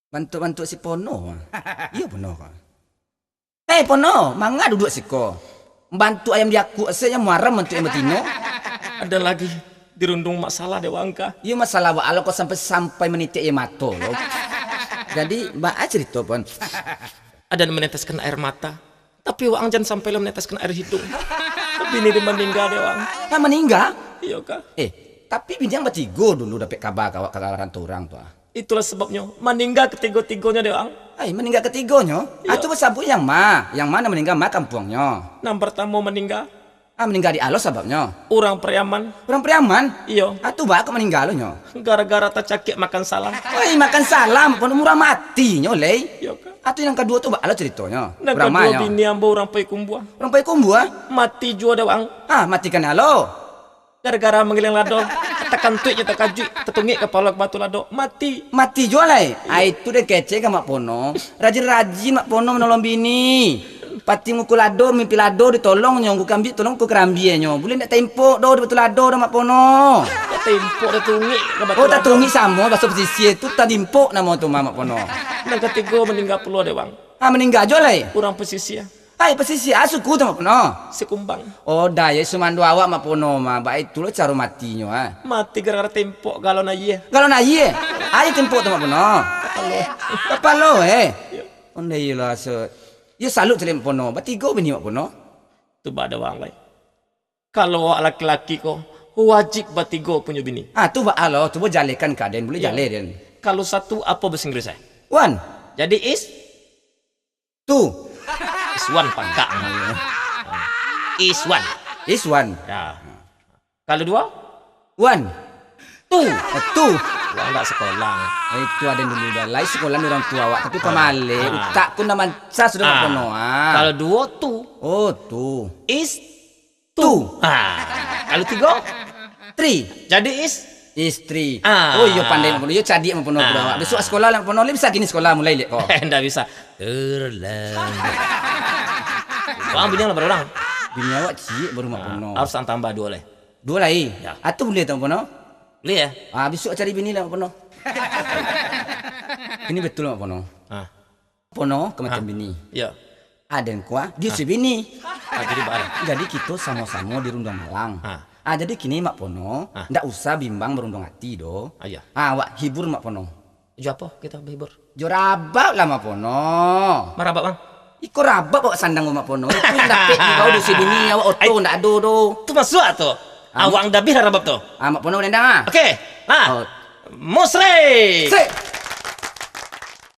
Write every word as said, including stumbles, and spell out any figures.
Bantuak-bantuak si Pono, ah. Iyo, Pono, ko. Eh, Pono, manga duduak siko? Bantuak ayam diakuak se, nan muaram bantuak ayam batino. Ado lagi dirundung masalah dek waang ka? Iyo, masalah baa lo ko sampai-sampai manitik aia mato lo. Jadi, baa carito, Pon? Aden meneteskan air mata. Tapi waang jan sampai lo meneteskan air hidung. Bini den maningga dek waang. Nah, maningga? Iyo ka? Eh, tapi bini ang batigo dulu dapek kaba ka awak ka rantau urang tu, ah. Itulah sababnyo, maningga katigo-tigonyo dek waang. Ai, maningga katigonyo? Iyo. Ah, tu basabuik yang ma? Yang ma nan maningga ma kampuangnyo? Nan partamo maningga. Ah, maningga di alo sababnyo? Urang Pariaman. Urang Pariaman? Iyo. Ah, tu baa kok maningga lo nyo? Gara-gara tacakik makan salam. Oi, makan salam, pun urang matinyo, Lei. Iyo ka? Ah, tu yang kaduo tu baa lo caritonyo? Nan kaduo bini ambo urang Payakumbuah. Urang Payakumbuah? Mati juo dek waang. Ah, mati kanai lo? Gara-gara manggiliang lado, takantuik jo takajuik, tatungik kapalo ka batu lado, mati. Mati juo lai. Iyo. Ai, itu den kecek ka Mak Pono. Rajin-rajin Mak Pono manolong bini. Pati nguku lado, mimpi lado ditolongnyo, nguku karambia tolong nguku karambianyo. Buliah ndak taimpok doh di batu lado doh, Mak Pono. Ndak taimpok, tatungik ka batu lado. Oh, tatungik samo, baso pasisia tu taimpok namo tu mah, Mak Pono. Nan katigo maningga pulo dek waang. Ah, maningga juo lai? Urang pasisia. Ai, pasisia, ah, suku tu, Mak Pono? Sikumbang. Oh, dayah sumando awak, Mak Pono mah. Baitu lo caro matinyo, ah. Mati gara-gara taimpok galon aia. Galon aia? Aia taimpok tu, Mak Pono? Kapalo. Kapalo, eh? Iyo. Ondeh, iyolah, se-, iyo, salut caliak Mak Pono. Batigo bini, Mak Pono? Tu baa dek waang lai. Kalau awak laki-laki ko, wajib batigo punyo bini. Ah, tu baa lo, cubo jalekan ka den, buliah jaleh den. Kalau satu, apo bahaso Inggris, eh? One. Jadi is? Two. Is one pagak. Is one. Is one. Ya. Kalau duo? One. Two. Eh, two. Waang ndak sekolah. Eh, itu aden dulu dah. Lai sekolah ni urang tua awak, tapi pamaleh, utak pun dah mancas sudah, Mak Pono, ah. Kalau duo, two. Oh, two. Is Two. Ah, kalau tigo? Three. Jadi is? Istri. Ah. Oh, iyo pandai Mak Pono. Iyo cadiak Mak Pono tu awak. Bisuak sekolah lah Mak Pono. Lai bisa kini sekolah mulai liak ko? Ndak bisa. Terlambat. Waang bini lah baru urang. Bini awak ciek baru Mak Pono. Harus tambah duo lai. Duo lai? Ya. Atu buliah tu Mak Pono? Buliah, ya? Ah, bisuak cari bini lah Mak Pono. Ini betul Mak Pono. Ah. Pono kamatian bini. Iyo. Aden ko, dio se bini. Ah, jadi baa? Jadi kito samo-samo di Runduang Malang. Ah. Ah, jadi kini Mak Pono, ndak usah bimbang barunduang ati doh. Ah, iyo. Ah, awak hibur Mak Pono. Jo apo kito bahibur? Jo rabab lah Mak Pono. Ma rabab, Bang? Iko rabab awak sandang ko Mak Pono. Itu dapek di bawah dusi bini, awak oto ndak ado doh. Tu masuak tu. Ah, awak ndak abih lah rabab tu. Ah, Mak Pono nendang ah. Oke. Nah. Oh. Musrik. Sik.